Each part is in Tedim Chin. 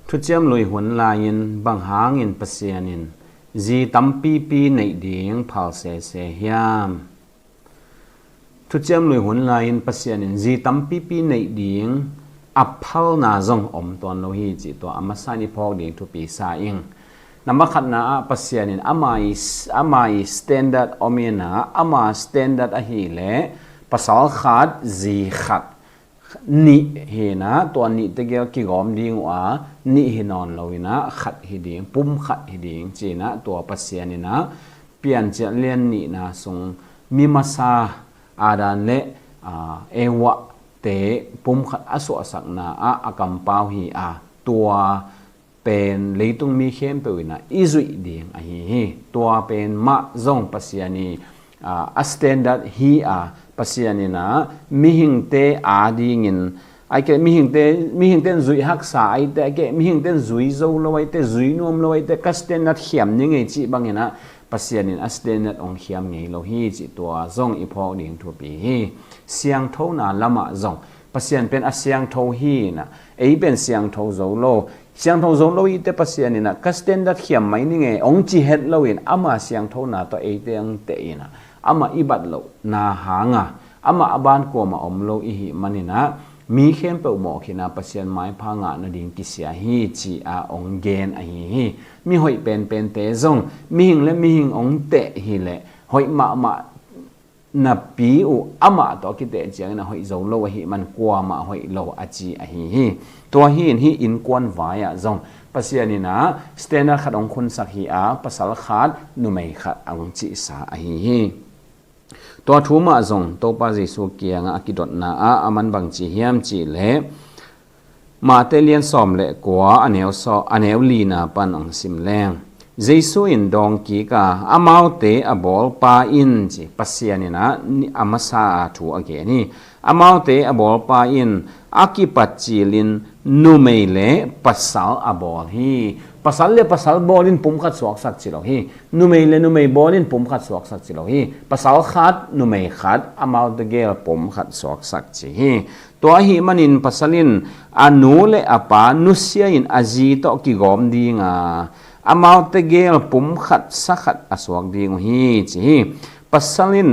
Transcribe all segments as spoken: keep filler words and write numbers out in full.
Thuciam Lui hun lai-in bang hangin Pasian in zi tampipi neih ding phal sese hiam? Thuciam Lui hun lai-in Pasian in zi tampipi neih ding a phalna zong om tuan lo hi cih tua a masa in i phawk ding thupi sa ing. Nambat khatna ah Pasian in ama i, ama i standard om in ah, ama standard ahih leh pasal khat, zi khat, nih hi in ah, tua nih tegel kigawm ding uh a, nih hi nawn lo in ah, khat hi ding, pum khat hi ding ci in ah, tua Pasian in ah Piancil lian nihna sung mi masa Adam le, aa, Eva te pum khat a suahsakna ah a kampau hi a, tua pen leitung mi khempeuh in ah i zuih ding ahi hi. Tua pen mah zong Pasian i, aa, a standard hi a, Pasian in ah mihingte adingin, a kei mihingte, mihingte in zuih haksa a, a kei mihingte in zui zo lo a, zui nuam lo a, ka standard khiam ni ngei cih bangin ah Pasian in a standard hong khiam ngei lo hi cih tua zong i phawk ding thupi hi. Siangthona lamah zong Pasian pen a siangtho hi in ah, ei pen siangtho zo lo. Siangtho zo lo i te Pasian in ah ka standard khiam mai ni ngei hong ci het loin ama siangthona tawh eite hong teh in ah, amah i bat lohna hang a, amah a ban kuamah om lo i hih manin ah mi khempeuh mawh khin a Pasian maipha ngah nading kisia hi ci a hong gen ahi hi. Mi hoih penpente zong mihing le mihing hong teh hi leh hoih mahmah napi uh amah tawh a kiteh ciangin a hoih zo lo ahih man kuamah hoih lo a ci ahi hi. Tua hi in hih innkuan vai ah zong Pasian in ah standard khat hong khunsak hi a, pasal khat, numei khat a hong cihsa ahi hi. Tua thu mah zong Topa Jesu kiangah a kidotna ah a man bang ci hiam cih leh, Mate lian sawm le kua a neu saw, a neu lina pan hong sim leng, Jesu in dawng kik a, amaute a bawlpa in ci, Pasian in ah ni, a masa a thu a gen hi. Amaute a bawlpa in a kipat cilin numei le pasal a bawl hi. Pasal le pasal bawlin pum khat suaksak ci lo hi. Numei le numei bawlin pum khat suaksak ci lo hi. Pasal khat, numei khat, amaute gel pum khat suaksak ci hi. Tua ahih manin pasal in a nu le a pa nusia in a zi tawh kigawm ding a, amaute gel pum khat sa khat a suak ding uh hi ci hi. Pasal in,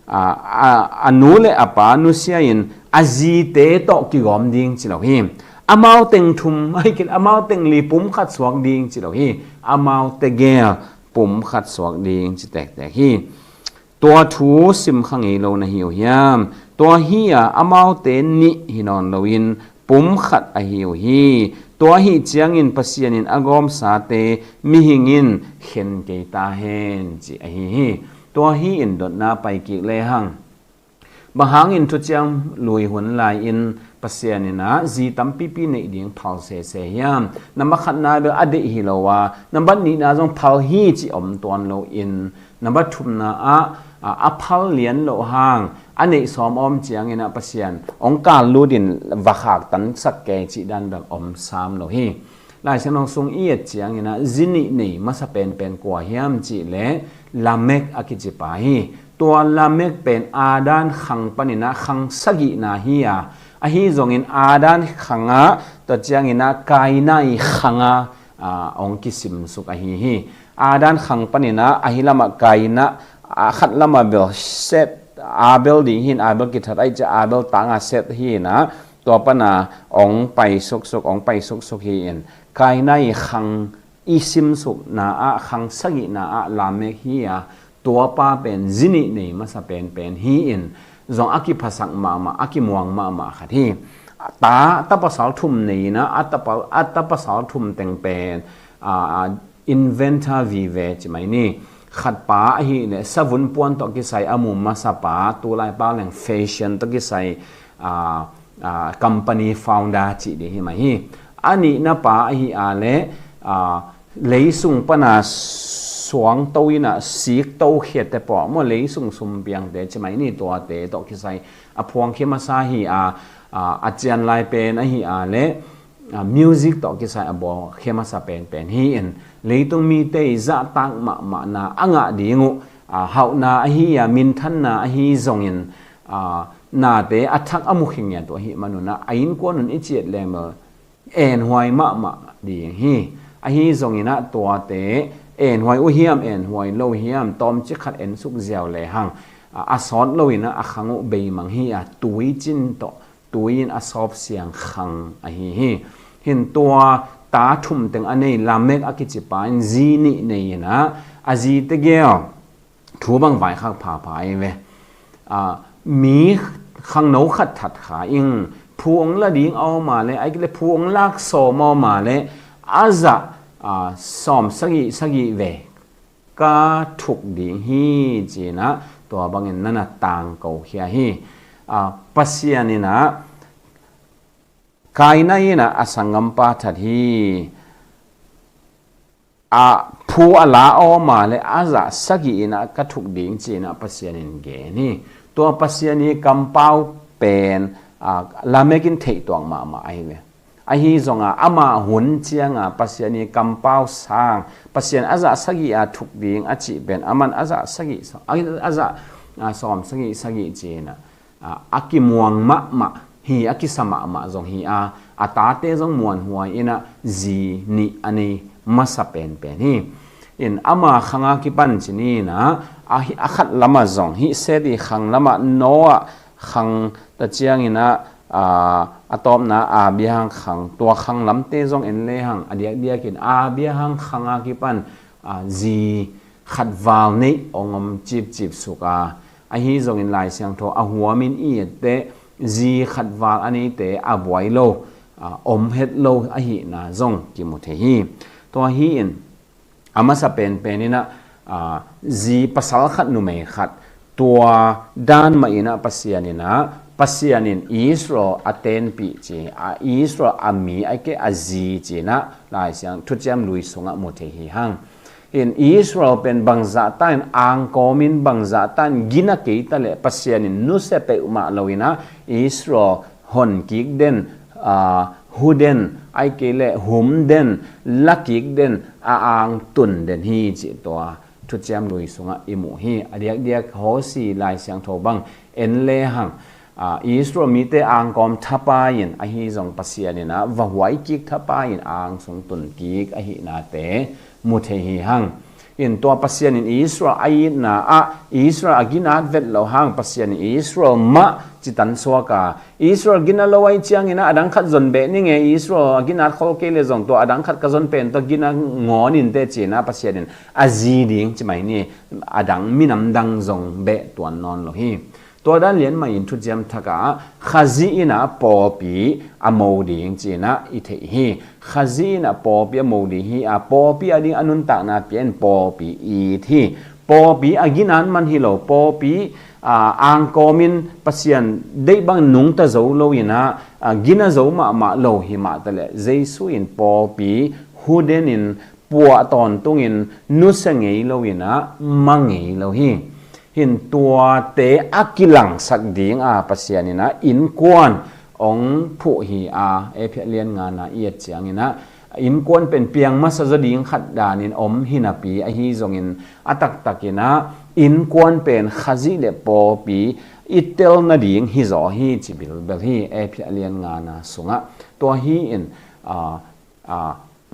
a, a, a nu le a pa nusia in a zite tawh kigawm ding ci lo hi. Amau teng thum, amau teng li pum khat suak ding ci lo hi. Amaute gel pum khat suak ding ci tektek hi. Tua thu sim kha ngei lo na hi uh hiam? Tua hi a, amaute nih hi nawn loin pum khat ahi uh hi. Tua ahih ciangin Pasian in a gawmsate mihing in khen kei ta hen ci ahi hi. Tua hi in dotna pai kik lehang, bang hangin Thuciam Lui hun lai-in Pasian in ah zi tampipi neih ding phal sese hiam? Nambat khatna bel a deih hi lo a, nambat nihna zong phal hi ci om tuan loin, nambat thumna ah, a, a phal lian loh hang a neih sawm om ciangin ah Pasian hong kal lutin va khaktansak kei cih dan bel om sam lo hi. Lai Siangtho sung i et ciangin ah zi nih nei masa penpen kua hiam cih leh Lamek a kici pa hi. Tua Lamek pen Adam khang panin ah khang sagihna hi a, ahi zongin Adam khang ah, tua ciangin ah Kaina i khang ah, a, hong kisimsuk ahi hi. Adam khang panin ah ahi lamah Kaina, a khat lamah bel Seth, Abel ding hi in, Abel kithat ahih ciang Abel tang a Seth hi in ah, tua pan a hong pai suksuk, hong pai suksuk hi in, Kaina i khang i simsukna ah khang sagihna ah Lamek hi a, tua pa pen zi nih nei masa penpen hi in, zong a kiphasak mahmah, a kimuang mahmah khat hi. Ta, ta pasal thum nei in ah, a ta pa, a ta pasal thum teng pen, a, a, inventor vive ci mai ni. Khat pa ahih leh savun puan tawh kisai a mu masa pa, tulai pa leng fashion tawh kisai, a, a, company founder cih ding hi mai hi. A nihna pa ahi a leh, a, leisung pan a suangto in ah sikto khiate pawh maw, leisung sumpiangte ci mai ni, tuate tawh kisai a phuangkhia masa hi a, a, a cian lai pen ahi a leh, a, music tawh kisai a bawlkhia masa penpen hi in, leitung mite i zahtak mahmahna a ngah ding uh, a, hauhna ahi a, minthanna ahi zongin, a, nate a thak a mukhe ngiat uh ahih man un ah, a innkuan un i ciat leng bel enhuai mahmah ding hi. Ahi zongin ah tuate enhuai uh hiam, enhuai lo hiam, tawmcik khat ensuk ziau lehang a, a sawt loin ah a khang uh beimang hi a, tui cin tawh tui in a sawp siang khang ahi hi. Hin tua ta thum teng a nei Lamek a kicipa in zi nih nei in ah a zi tegel thu bang vaikhak phapha hi ve. A, mi khangno khat that kha in phu ong la ding a om a le, ai le phu ong lak sawm a om a le, a zah a, sawm sagih sagih ve ka thuk ding hi, ci-in ah tua bangin na na tangko khia hi. A, Pasian in ah Kaina in ah a sanggampa that hi. A phu a la a om a le a zah sagih in ah ka thuk ding, ci-in ah Pasian in gen hi. Tua Pasian i kampau pen a, Lamek in theih tuak mahmah ahi ve. Ahi zong a, ama hun ciang a Pasian i kampau sang, Pasian a zah sagih a thuk ding a cih pen aman a zah sagih, a, a zah a, sawm sagih sagih ci-in ah a, a kimuang mahmah hi, a kisa mahmah zong hi a, a tate zong muanhuai in ah zi nih a nei masa penpen hi. In ama khang a kipan ci-in ah a, a khat lam ah zong hi, Seth i khang lam ah, Noah khang ta ciangin ah a, a tawpna Abraham khang, tua khang lamte zong en lehang a diakdiakin Abraham khang a kipan a, zi khat val neih ong om cipcip suk a, ahi zongin Lai Siangtho a huamin i etteh zi khat val a neite a buai lo, a, om het lo ahihna zong kimu thei hi. Tua hi in a masa penpen in ah a, zi pasal khat numei khat, tua dan mah in ah Pasian in ah, Pasian in Israel a tenpih ci a, Israel a mi a kei a zi ci-in ah Lai Siang Thuciam Lui sungah mu thei hi hang. In Israel pen bangzah ta in angkawm in, bangzah ta in gina kei ta leh Pasian in nusia peuhmah lo in ah Israel hon kik den, a, hu den, ai kei leh hum den, la kik den, a ang tun den hi, cih tua Thuciam Lui sungah i muh hi. A diakdiak Hosea Lai Siangtho bang en lehang a, Israel mite angkawm thapai in, ahi zong Pasian in ah va huai kik thapai in ang sung tun kik ahihnate mu thei hi hang. In tua Pasian in Israel a itna ah Israel a ginat vet lo hang, Pasian in Israel mah citan suak a, Israel gina lo ahih ciangin ah a dang khat zon beh ning e, Israel a ginat khol kei leh zong tua a dang khat ka zon pen tawh gina ngawn in teh ci-in ah Pasian in a zi ding ci mai ni, a dang minam dang zong beh tuan nawn lo hi. Tua dan lian mah in Thuciam Thak ah Khazih in ah pawlpi a mo ding ci-in ah i theih hi. Khazih in ah pawlpi a mo ding hi a, pawlpi a ding a nuntakna pia in pawlpi it hi. Pawlpi a ginat man hi lo, pawlpi, a, angkawm in Pasian deih bang nungta zo lo in ah, a, gina zo mahmah lo hi mah ta leh Jesu in pawlpi hu den in puah tawntungin nusia ngei lo in ah ma ngei lo hi. Hin tuate a kilangsak ding a Pasian in ah innkuan ong phuh hi a, Efesa lian ngana i et ciangin ah innkuan pen piang masa zaw ding khat danin om hi napi, ahi zongin a taktak in ah innkuan pen Khazih le pawlpi i tel nading hi zaw hi ci bilbel hi, Efesa lian ngana sungah. Tua hi in, a, a,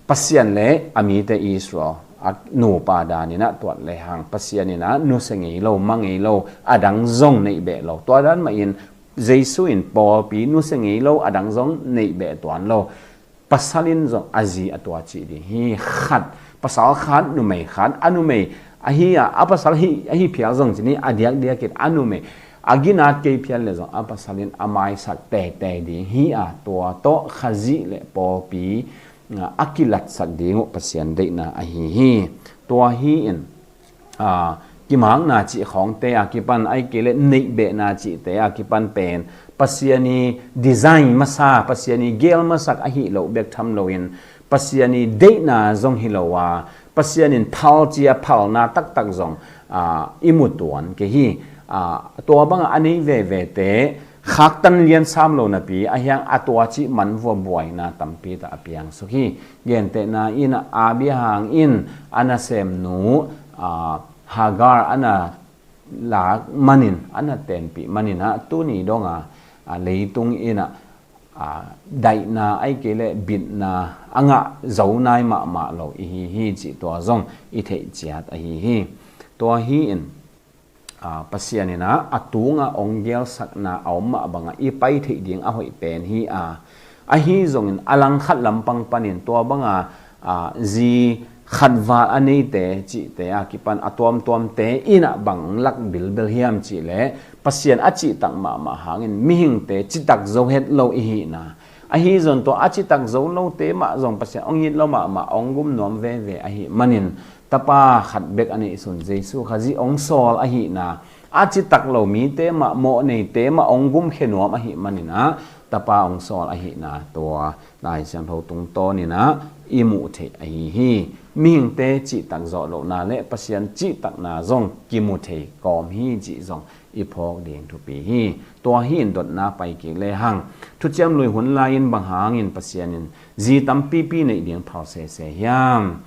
Pasian le a mite Israel a nupa dan in ah tuat lehang Pasian in ah nusia ngei lo, ma ngei lo, a dang zong neih beh lo. Tua dan mah in Jesu in pawlpi nusia ngei lo, a dang zong neih beh tuan lo. Pasal in zong a zi a tua cih ding hi. Khat, pasal khat, numei khat, a numei ahi a, a pasal hi, ahi phial zong ci ni, a diakdiak in a numei a ginat kei phial leh zong a pasal in a maisak teitei ding hi a, tua tawh Khazih le pawlpi a kilatsak ding uh Pasian deihna ahi hi. Tua hi in, a, kimakna cih khawngte a kipan, ai kei leh neihbehna cihte a kipan pen Pasian i design masa, Pasian i gel masak ahi loh bek tham loin, Pasian i deihna zong hi lo a, Pasian in phal cia phalna taktak zong, a, i mu tuan kei hi. A, tua bangah a nei vevete khaktan lian sam lo napi, a hiang a tua cih man vua buaina tampi tah a piang suk hi. Gentehna in Abraham in a nasemnu, a, Hagar a na lak manin, a na tenpih manin ah tuni dongah, a, leitung in ah daihna ahih kei leh bitna a ngah zo nai mahmah lo i hi hi cih tua zong i theih ciat ahi hi. Tua hi in Pasian in a tungah ong gelsakna a om mah bangah i pai theih ding a hoih pen hi a, ahi zongin a langkhat lampang panin tua banga zi khatval a neite cihte a kipan a tuamtuamte in a bang lak bilbel hiam cihleh Pasian a cihtak mahmah hangin mihingte citak zo het lo i hihna, ahi zong tua a citak zo lote mah zong Pasian ong it lo mahmah ong gum nuam veve ahi manin Tapa khat bek a neihsun Jesu Khazih ong sawl ahihna, a citak lo mite mah mawhneite mah ong gumkhia nuam ahi manin a Tapa ong sawl ahihna tua Lai Siangtho tungtawnin a i muh theih ahi hi. Mihingte cihtak zawh lohna le Pasian cihtakna zong kimu thei kawm hi cih zong i phawk ding thupi hi. Tua hi in dotna pai kik lehang Thuciam Lui hun lai-in bang hangin Pasian in zi tampipi neih ding phal sese hiam?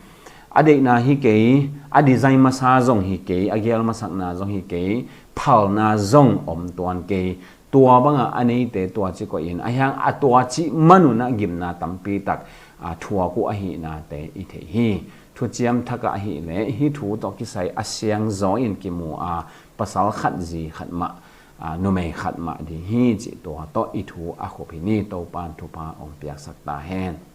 A deihna hi kei, a design masa zong hi kei, a gel masakna zong hi kei, phalna zong om tuan kei. Tua bangah a neite tua ci koih in a hiang a tua cih manun a gimna tampi tak a thuak uh ahihnate i theih hi. Thuciam thakah ahileh hih thu tawh kisai a siangzaw in kimu a pasal khat zi khat mah, numei khat mah ding hi cih tua tawh i thu a khup hi ni. Topan thupha ong piaksak ta hen.